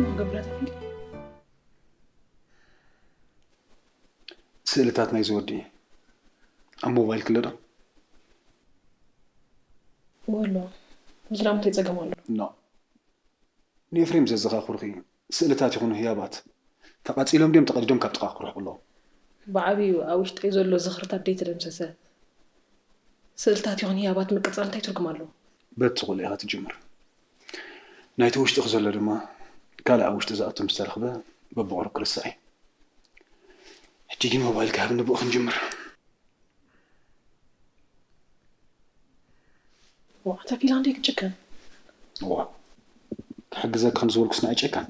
ክገብራ ተኽእል? ስእልታት ናይ ዝወዲ ኣብ ሞባይል ክለዶ? ወሎ፣ ዝራም እንታይ ጸገም ኣሎ? ኖ። ንኤፍሬም ዘዘኻኽሩኺ ስእልታት ይኹኑ ህያባት ተቓጺሎም ድዮም ተቐዲዶም ካብ ጥቓ ክርሕቁ ኣለዎም። ብዓብዩ ኣብ ውሽጠይ ዘሎ ዝኽርታት ደይተደምሰሰ ስእልታት ይኹን ህያባት ምቅጻል እንታይ ትርጉም ኣለዎ? በቲ ኹሉ ኢኻ ትጅምር። ናይቲ ውሽጥኺ ዘሎ ድማ ካልእ ኣብ ውሽጢ ዝኣቱ ምስ ተረኽበ በብቑሩብ ክርስዕ እዩ። ሕጂ ግን ሞባይል ክሃብኒ ብኡ ክንጅምር። ዋዕታ ፊላንዴ ክጭከን። ዋ፣ ክሕግዘክን ዝበልኩስ ንኣይ ጨካን።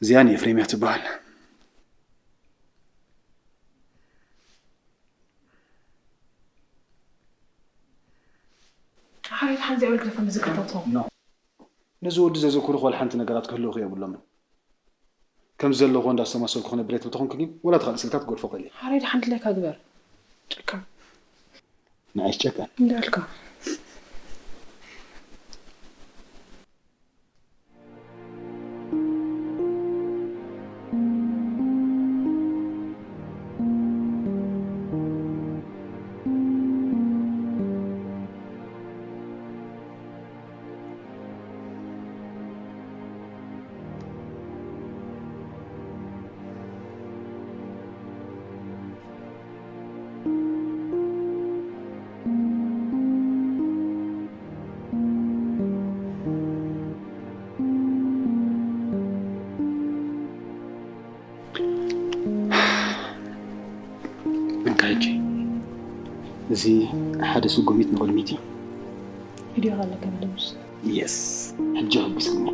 እዚኣ ንኤፍሬም እያ ትበሃል። ሓሬት ሓንዚ ኣብል ክደፈ ምዝክርታትኩም። ኖ። ነዚ ወዲ ዘዘክሩ ኳል ሓንቲ ነገራት ክህልውኺ የብሎምን። ከም ዘለኹ እንዳስተማሰልኩ ክነብር ትብል ተኾንኩ ግን ወላ ተኻልእ ስልታት ክገድፎ ክእል እየ። ሓሬት ሓንቲ ላይካ ግበር። ጨካን። ንኣይሽ ጨካን። እንዳልካ። እንካ ሕጂ እዚ ሓደ ስጉሚት ንቕድሚት እዩ። ቪድዮ ኣለካ ብደምስ። የስ፣ ሕጂ ሕጉስኒ።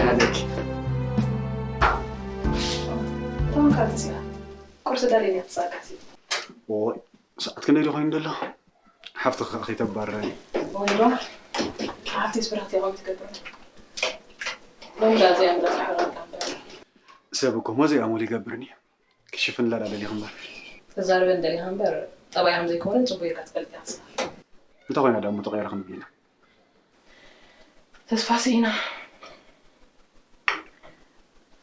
ሓደኪ። ተመካርት እዚኣ ቁርሲ ዳልያ እያ ትሳቀሲ። ኦይ፣ ሰዓት ክንደይ ዶ ኮይኑ ደሎ? ሓፍትኻ ከይተባረኒ። ወይ ዶ? ሓፍቲ ስብራህቲ ቆም ትገብር። ሎሚ ዳ እዚኣ እንዳ ስራሕ ረብካ እምበር። ሰብ እኮ ሞዚ ኣሙል ይገብርኒ። ክሽፍን ላላ ደሊኹ እምበር። ተዛርበን ደሊኻ እምበር፣ ጠባይ ከም ዘይኮነ ጽቡቅ ኢልካ ትፈልጥ ኢኻ ንስኻ። እንተ ኮይና ደኣ እሞ ተቐይራ ክንብል ኢና። ተስፋ ስኢና።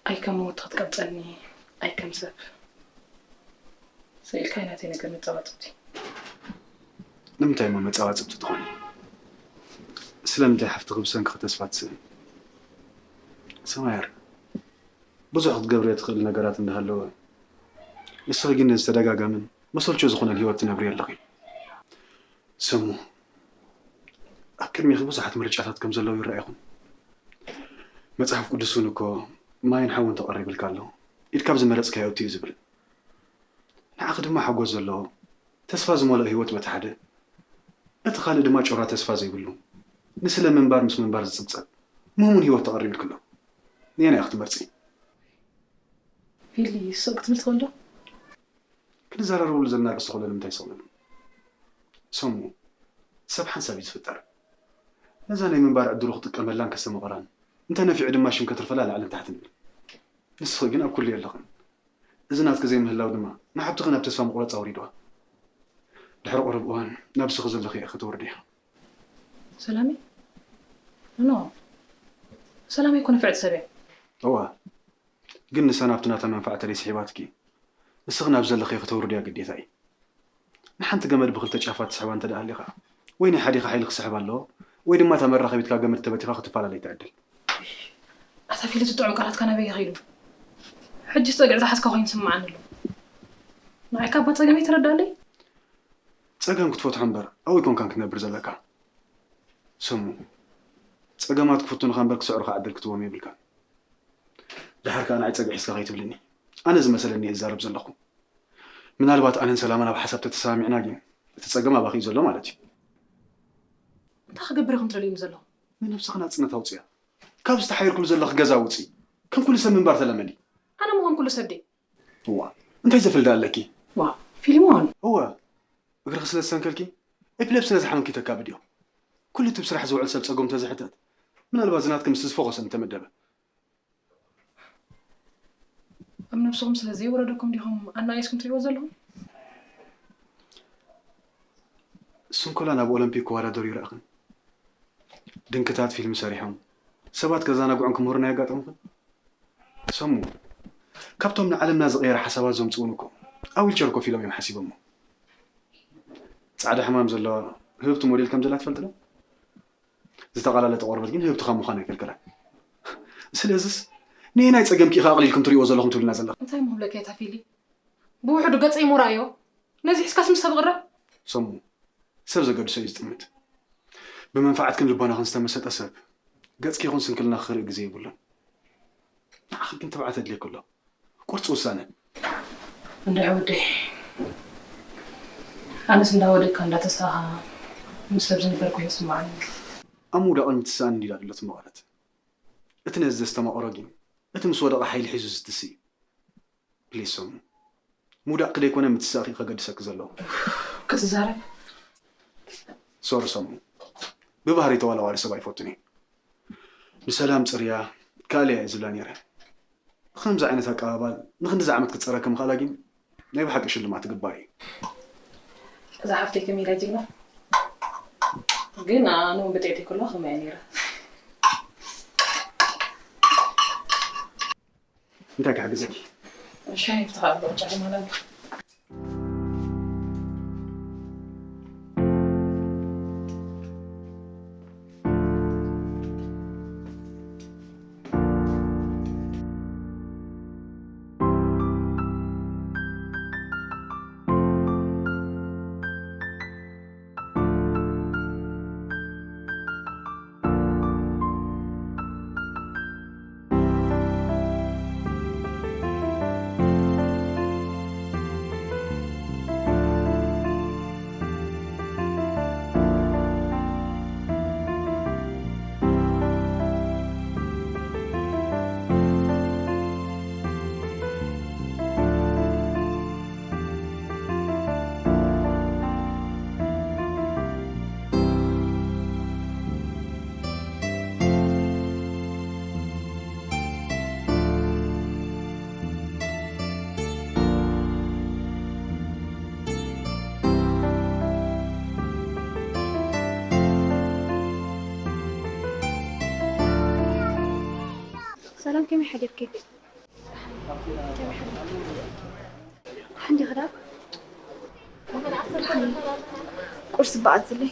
ኣይ ከም ሞት ክትቀብጸኒ፣ ኣይ ከም ሰብ። ስኢልካ ናተይ ነገር መጻወትቲ። ንምንታይ እሞ መጻወትቲ ትኾኒ? ስለምንታይ ሓፍትኺ ብሰንክኺ ተስፋ ትስእን? ሰማያር፣ ብዙሕ ክትገብርዮ ትኽእል ነገራት እንዳሃለወ፣ ንስኺ ግን ነዚ ተደጋጋምን መሰልቹ ዝኾነን ህይወት ትነብሪ ኣለኺ። ሰሙ፣ ኣብ ቅድሚኺ ብዙሓት ምርጫታት ከም ዘለዉ ይረኣይኹም። መጽሓፍ ቅዱስ እውን እኮ ማይን ሓውን ተቐሪብልካ ኣሎ። ኢድ ካብ ዝመረጽካዮ እቲ እዩ ዝብል። ንዓኺ ድማ ሓጎስ ዘለዎ፣ ተስፋ ዝመልኦ ህይወት በቲ ሓደ፣ እቲ ካልእ ድማ ጮራ ተስፋ ዘይብሉ፣ ንስለ ምንባር ምስ ምንባር ዝጽብጸብ ምህሙን ህይወት ተቐሪብልኪ ኣሎ። ንየናይ ኢኺ ትመርጺ? ፊሊ፣ ስቕ ክትብል ትኽእል ዶ? ክንዘራረበሉ ዘለና ኣርእስቲ ኩሉ ንምንታይ ስቕ ንብል? ሰሙ፣ ሰብ ሓንሳብ እዩ ዝፍጠር። ነዛ ናይ ምንባር ዕድሉ ክጥቀመላን ከስተማቕራን፣ እንተ ነፊዑ ድማ ሽም ከትርፈላ ላዕልን ታሕትን ይብል። ንስኺ ግን ኣብ ኩሉ የለኽን። እዚ ናትኪ ዘይምህላው ድማ ንሓብትኺ ናብ ተስፋ ምቑራጽ ኣውሪድዋ። ድሕሪ ቁሩብ እዋን ናብ ንስኺ ዘለኺ ኢኺ ከተውርድያ። ሰላመይ? ኖ። ሰላመይ እኮ ንፍዕቲ ሰብ እያ። እዋ፣ ግን ንሳ ናብቲ ናታ መንፈዓ ተለይ ስሒባትኪ፣ ንስኺ ናብ ዘለኺ ከተውርድያ ግዴታ እዩ። ንሓንቲ ገመድ ብኽልተ ጫፋ ትስሕባ እንተ ደኣ ሃሊኻ፣ ወይ ናይ ሓዲኻ ሓይሊ ክስሕብ ኣለዎ፣ ወይ ድማ እታ መራኸቢትካ ገመድ ተበቲኻ ክትፈላለይ ትዕድል። ኣታ ፊሊ፣ እቲ ጥዑም ቃላትካ ናበይ ከይዱ? ሕጂ ጸግዒ ዝሓዝካ ኮይኑ ይስምዓኒ ኣሎ። ንዓይ ካባ ጸገመይ ተረዳለይ? ጸገም ክትፈትሖ እምበር ኣብኡ ኣይኮንካን ክትነብር ዘለካ። ሰሙ፣ ጸገማት ክፍትኑኻ እምበር ክስዕሩኻ ዕድል ክትቦም የብልካን። ደሓር ከኣ ንዓይ ጸግዒ ሒዝካ ከይትብልኒ። ኣነ ዝመሰለኒ እየ ዝዛረብ ዘለኹ። ምናልባት ኣነን ሰላማን ኣብ ሓሳብ ተተሰማሚዕና ግን፣ እቲ ጸገም ኣባኺ እዩ ዘሎ ማለት እዩ። እንታይ ክገብር ኢኹም ትደልዩ ዘለኹም? ንነብስኺ ናጽነት ኣውጽያ። ካብ ዝተሓየርክሉ ዘለኺ ገዛ ውጺ። ከም ኩሉ ሰብ ምንባር ተለመዲ። ኣነ ምዃን ኩሉ ሰብ ድየ? እዋ፣ እንታይ ዘፍልዳ ኣለኪ? ዋ፣ ፊልሞን። እወ፣ እግርኺ ስለ ዝሰንከልኪ፣ ኤፒለፕሲ ነዚ ሓመምኪ ተካብድዮ። ኩሉ እቲ ብስራሕ ዝውዕል ሰብ ጸገሙ ተዝሕተት፣ ምናልባት ዝናትኪ ምስቲ ዝፈኾሰ ምተመደበ። ኣብ ነብስኹም ስለ ዘይወረደኩም ዲኹም ኣናኢስኩም ትሪእዎ ዘለኹም? ስንኮላ ናብ ኦሎምፒክ ክወዳደሩ ይረኣኽን። ድንክታት ፊልም ሰሪሖም፣ ሰባት ከዘናግዑን ክምህሩን ኣየጋጠሙኽን? ሰሙ፣ ካብቶም ንዓለምና ዝቐየረ ሓሳባት ዘምጽኡን እኮ፣ ኣብ ዊልቸር ኮፍ ኢሎም እዮም ሓሲቦሞ። ጻዕዳ ሕማም ዘለዋ ህብቲ ሞዴል ከም ዘላ ትፈልጥ ዶ? ዝተቓላለጠ ቆርበት ግን ህብቲ ካብ ምዃን ኣይከልከላን። ስለዝስ፣ ነየናይ ጸገምኪ ኢኻ ኣቕሊልኩም ትሪእዎ ዘለኹም ትብልና ዘለኹም? እንታይ ምኽብለካ እየ ታፊሊ? ብውሕዱ ገጸይ ሞ ረኣዮ? ነዚ ሒዝካስ ምስ ሰብ ይቕረብ? ሰሙ፣ ሰብ ዘገድሶ እዩ ዝጥምት። ብመንፈዓትክን ልቦናኽን ዝተመሰጠ ሰብ፣ ገጽኪ ይኹን ስንክልናኺ ክርኢ ግዜ የብሉን። ንዓኺ ግን ትብዓት የድልየኪ ኣሎ። ቁርጺ ውሳነ። እንድዒ ወደይ፣ ኣነስ እንዳወደካ እንዳተሳኻ ምስ ሰብ ዝንበር ኮይኑ ይስምዓኒ። ኣብ ምውዳቕን ምትሳእን እንዲዳ ድሎ ትመቐረት። እቲ ነዚ ዘስተማቕሮ ግን፣ እቲ ምስ ወደቐ ሓይሊ ሒዙ ዝትሲ እዩ። ፕሊዝ ሰሙ። ምውዳቕኪ ደይኮነ ምትሳእኪ ከገድሰኪ ዘለዎ። ክትዛረብ? ሶሪ ሰሙ። ብባህሪ ተዋላዋሊ ሰብ ኣይፈቱን እየ። ንሰላም ጽርያ ካልያ እየ ዝብላ ነይረ። ብኸምዚ ዓይነት ኣቀባባል ንኽንድዚ ዓመት ክትጸረኪ ምኽኣላ ግን ናይ ብሓቂ ሽልማት ትግባእ እዩ። እዛ ሓፍተይ ከመይ ኢላ ጅግና። ግን ኣነ እውን ብጥዕቲ ከለኹ ከመይ እያ ነይራ። እንታይ ክሕግዘኪ? ሻሂ ይፍትኻ ኣሎ፣ ጫሂ ማለት። ሰላም፣ ከመይ ሓዲርኪ? ሓንዲ ክዳ ቁርሲ በኣዝለይ።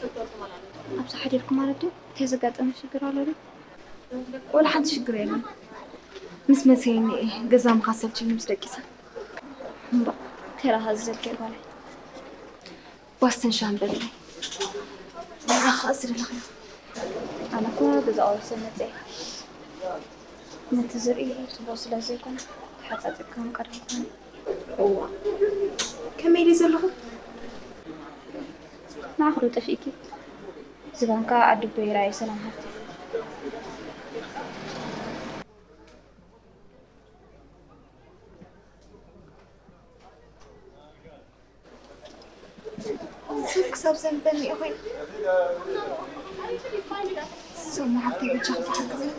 ኣብዚ ሓዲርኩ ማለት ድዩ? እንታይ ዘጋጠመ ሽግር ኣሎ ድዩ? ወላ ሓንቲ ሽግር የለን። ምስ መሰየኒ እየ ገዛ ምኻሰልችኒ ምስ ደቂሰ። እምባ እንታይ ደኣ ዝደልክዮ ጓለይ? ባስተን ሻምበል። ንዓኻ ዝደለኽዮ። ኣነ እኮ ገዛ ቆሪሰ መጸ። ነቲ ዝርኢ ጽቡቕ ስለ ዘይኮነ ተሓጻጺብካ ምቃድ ኣይኮነን። እዋ፣ ከመይ ድዩ ዘለኹ? ንዓኹ ዶ ጠፊእኪ? ዝባንካ ዓዲ ኣቦይ ራእየ ሰላም ሃብቲ። ስም ክሳብ ዘንበኒ እዩ ኮይኑ። ሶማ ሓፍተይ በጃኺ ተሓግዝኒ።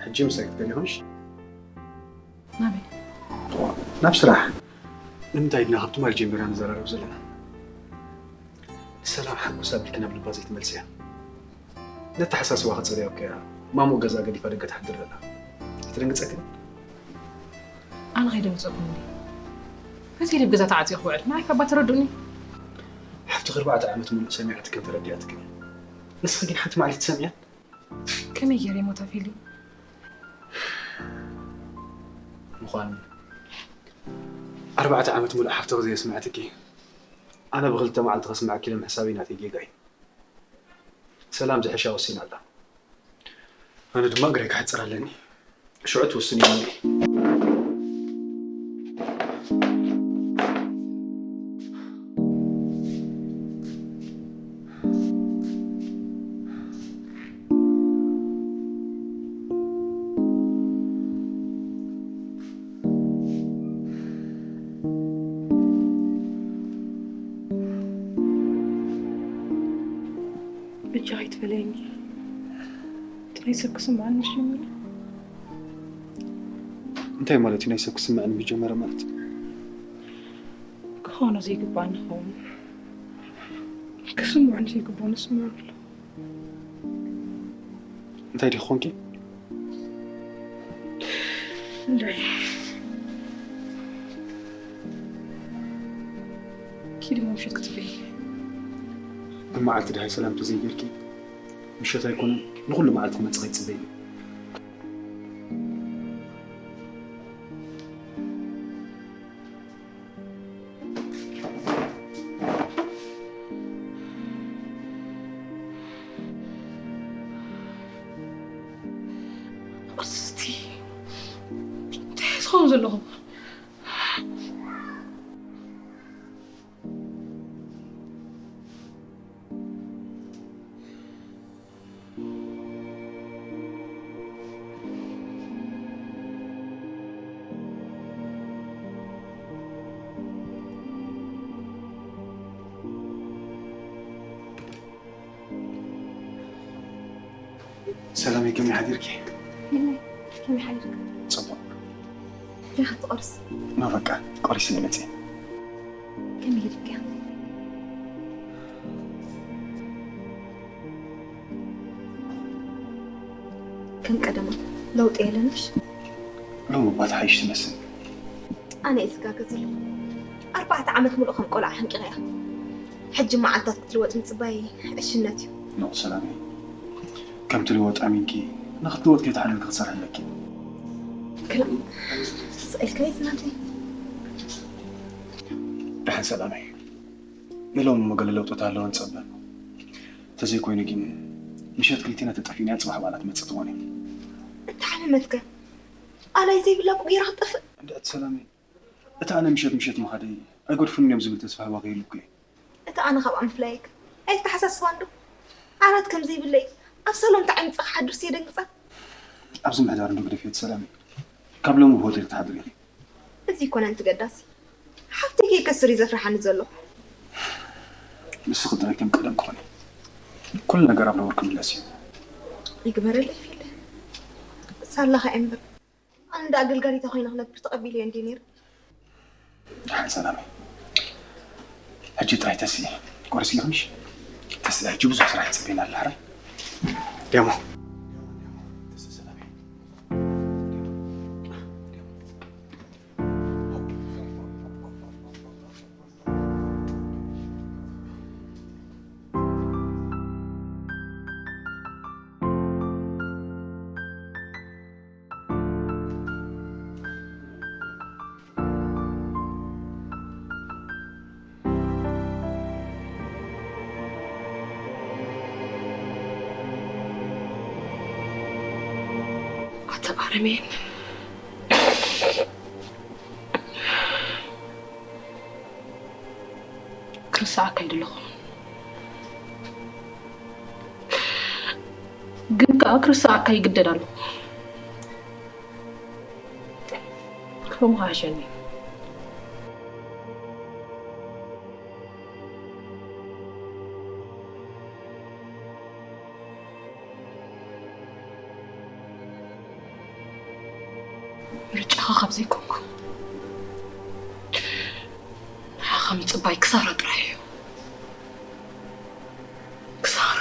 ሕጂ ምሳይ ክትገሊ ኾንሽ? ናበይ? ናብ ስራሕ። ንምንታይ ድና ካብ ትማሊ ጀሚርና ንዘራረብ ዘለና? ንሰላም ሓጎስ ኣቢልኪ ናብ ልባ ዘይትመልስያ? ነተሓሳስባ ክጸርያ እኮ እያ። ማሞ ገዛ ገዲፋ ደገ ትሓድር ዘላ። ኣይትደንግጸክን? ኣነ ከይደንግጸኩም እንዲ። መሲሉ ኣብ ገዛ ተዓጽየ ክውዕል። ንዓይ ካባ ተረድኡኒ። ሓፍትኺ ኣርባዕተ ዓመት ሙሉእ ሰሚዓትክን ተረዲኣትክን። ንስኺ ግን ሓንቲ መዓልቲ ትሰምዕያን? ከመይ ገይረ ይሞታ ፊሊ? ምዃኑ። ኣርባዕተ ዓመት ሙሉእ ሓፍትኺ ዘየስምዐትኪ። ኣነ ብኽልተ መዓልቲ ከስምዐኪ ኢለ ምሕሳበይ ናተይ ጌጋ እዩ። ሰላም ዝሕሻ ወሲና ኣላ። ኣነ ድማ እግረይ ክሕጽር ኣለኒ። ሽዑ ትውስን እዩ። በጃ ኣይትበለኒ። እቲ ናይ ሰብ ክስምዓኒ ምስ ጀመረ። እንታይ ማለት እዩ ናይ ሰብ ክስምዓኒ ምስ ጀመረ ማለት? ክኾኖ ዘይግባኣኒ ክኸውን። ክስምዖ ዘይግባኣኒ ስምዖ ኣሎ። እንታይ ዲኺ ኮንኪ? እንዳይ። ኪዲ ምሸት ክትበይ። ብመዓልቲ ድሃይ ሰላም ተዘይጌርኪ፣ ምሸት ኣይኮነን፣ ንኹሉ መዓልቲ ክመጽእ ከይጽበይ። እስቲ እንታይ ዝኸውን ዘለኹም? ሰላመይ፣ ከመይ ሓዲርኪ? ይመይ፣ ከመይ ሓዲርካ? ጽቡቕ። ዲኻ ትቆርስ? ኖ፣ በቃ ቆሪስ መጽእ። ከመይ ሂድካ? ከም ቀደማ ለውጢ የለንሽ። ሎሚ እባ ትሓይሽ ትመስል። ኣነ እየ ዝጋገ ዘለኹ። ኣርባዕተ ዓመት ሙሉእ ከም ቆልዓ ሕንቂቐያ። ሕጂ መዓልታት ክትልወጥ ምጽባይ ዕሽነት እዩ። ኖ ሰላመይ፣ ከም ትልወጥ ኣሚንኪ ንኽትልወጥ ከይተሓለልኪ ክትሰርሒ ኣለኪ። ክላ ስቕ ኢልካ ይጽናተይ። ደሓን ሰላመይ። ንሎሚ እሞ ገለ ለውጥታት ኣለዎ ንጸበ። ተዘይኮይኑ ግን ምሸት ክልቴና ተጠፊእና ጽባሕ በዓላት መጽእ ትኾን እየ። እታ ሓመመትከ ኣላይ ዘይብላ እኮ ጌራ ክትጠፍእ። እንድዕቲ ሰላመይ፣ እታ ኣነ ምሸት ምሸት ምኻደይ ኣይጎድፍን እዮም ዝብል ተስፋ ህዋ ከይህሉ እኮ እየ። እታ ኣነ ካብኣ ምፍላየክ ኣይተሓሳስባን ዶ? ዓራት ከም ዘይብለይ ኣብ ሳሎን እንታይ ዓይነት ጸቕጢ ሓድርስ የደንግጻ። ኣብዚ ምሕዳር እንዶ ግደፍዮ እቲ ሰላመይ። ካብ ሎሚ ብሆቴል ክትሓድሪ ኢኺ። እዚ ይኮነን እቲ ገዳሲ። ሓፍተይ ከይከስር እዩ ዘፍርሓኒ ዘሎ። ንስኺ ጥራይ ከም ቀደም ክኾነ። ኩሉ ነገር ኣብ ነበርኩ ክምለስ እዩ። ይግበረለይ ፊለ። ሳላኻ እምበር። ኣነ እንዳ ኣገልጋሊታ ኮይነ ክነብር ተቐቢለዮ እንድየ ነይረ። ደሓን ሰላመይ። ሕጂ ጥራይ ተስኢ። ቆርሲ ኢኺ ምሽ? ተስኢ፣ ሕጂ ብዙሕ ስራሕ ይጽበየና ኣሎ ሕራይ። ደሞ። ተስኢ ሰላመይ። ኣታ ኣረሜን። ክርስዓካ ኣይደለኹ። ግን ከኣ ክርስዓካ ይግደድ ኣለኹ። ከምኡ ከኣ ሸኒ። ምርጫኻ ካብ ዘይኮንኩ፣ ንዓኻ ምጽባይ ክሳራ ጥራይ እዩ። ክሳራ።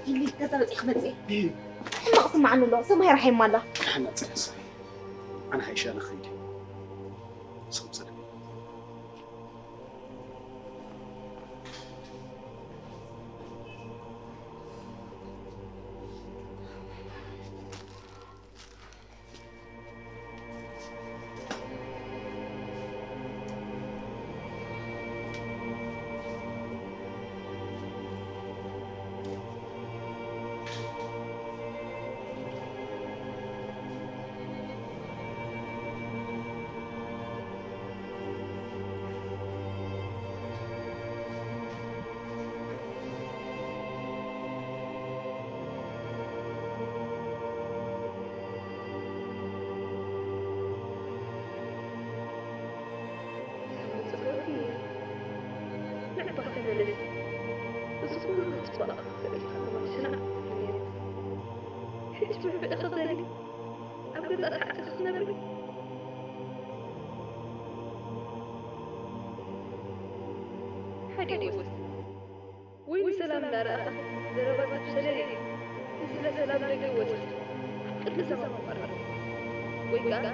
ፊሊ፣ ገዛ በፂሕ ክመፅእ። ሕማቕ ስምዓኒ ኣሎ። ሰማይ ራሒማ ኣላ። ሓና ፅንስ። ኣነ ሓይሻ ንኸይድ። ሰምፅእ። ሶላ፣ ተመልስና። ሕጂ ብብዕኺ ዘሊ ኣብ ገዛ ተዓጽኺ ክትነብሪ? ሓዲኡ ወስን። ወይ ንሰላም እንዳረኣኻ ዘረባታት ሸለል ኢሉ ንስለ ሰላም ደገ ወጺኻ ኣብ ቅድሚ ሰማይ ቀርብ። ወይ ከኣ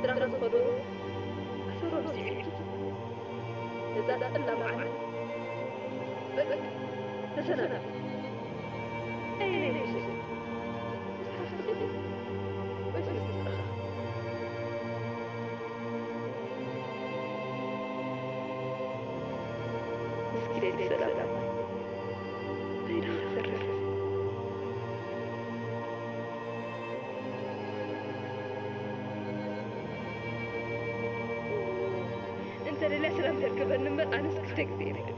ስራኻ ዝኸደዎ ኣሰሮም ስዒብኪ ነዛ ጠላም ዓለም በቃ ተሰናበቲ። ኣየናይ ይሕሸኪ? ምስ ሓፍትኺ ወይስ ምስ ስድራኺ? እስኪ ደቂ ሰላም፣ እንታይ ደኣ ክሰርሕ? እንተ ደልያ ሰላም ተርከበኒ እምበር፣ ኣነስ ክልተ ግዜ እየ ደልየ።